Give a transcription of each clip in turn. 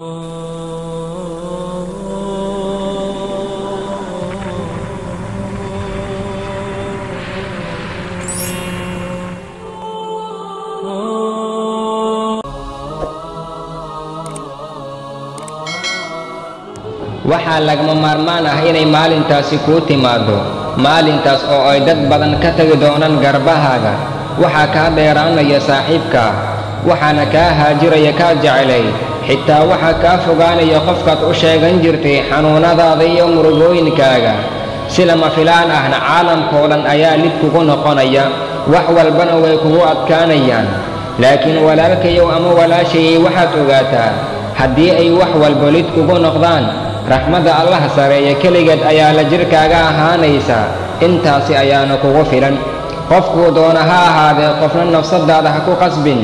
Waxaa lagama maarmaan ah inay maalintaasi kuu timaaddo, maalintaas oo ay dad badan ka tagi doonaan garbahaaga. Waxaa kaa dheeraanaya saaxiibkaa, waxaana kaa haajiraya kaa jeclay, xitaa waxaa kaa fogaanaya qofkaad u sheegan jirtay xanuunadaada iyo murugooyinkaaga. Si lama filaan ahna caalamkoo dhan ayaa lid kugu noqonaya, wax walbana way kugu adkaanayaan. Laakiin walaalkayow ama walaashayay, waxaad ogaataa haddii ay wax walba lid kugu noqdaan, raxmadda Allah sareeya keligeed ayaa la jirkaaga ahaanaysa, intaasi ayaana kugu filan. Qofkuu doona ha ahaadee, qofna nafsadaada ha ku qasbin.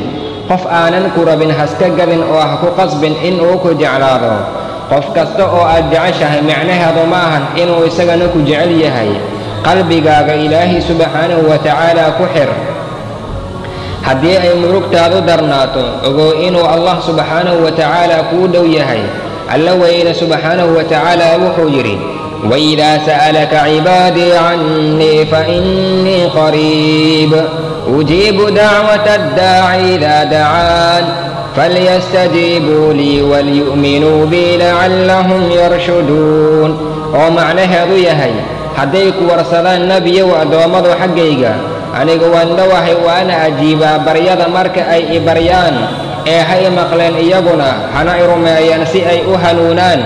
Qof aanan ku rabin haska gadin oo ha ku qasbin in uu ku jeclaado. Qof kasta oo aad jeceshahay micnaheedu ma ahan inuu isagana ku jecel yahay. Qalbigaaga Ilaahay subxaanahu wa tacaala ku xir. Haddii ay murugtaadu darnaato, ogow inuu Allah subxaanahu wa tacaala kuu dhow yahay. Alla weyne subxaanahu wa tacaala wuxuu yidhi: waidaa sa'alaka cibaadii cannii fainii qariib ujiibu dacwata addaaci idaa dacaan falyastajiibuu lii walyu'minuu bii lacallahum yarshuduun. Oo macnaheedu yahay, hadday ku warsadaan nebiyow addoommadu xaggayga, anigu waan dhowahay, waana ajiibaa baryada marka ay i baryaan, ee ha i maqleen iyaguna hana i rumeeyaan si ay u hanuunaan.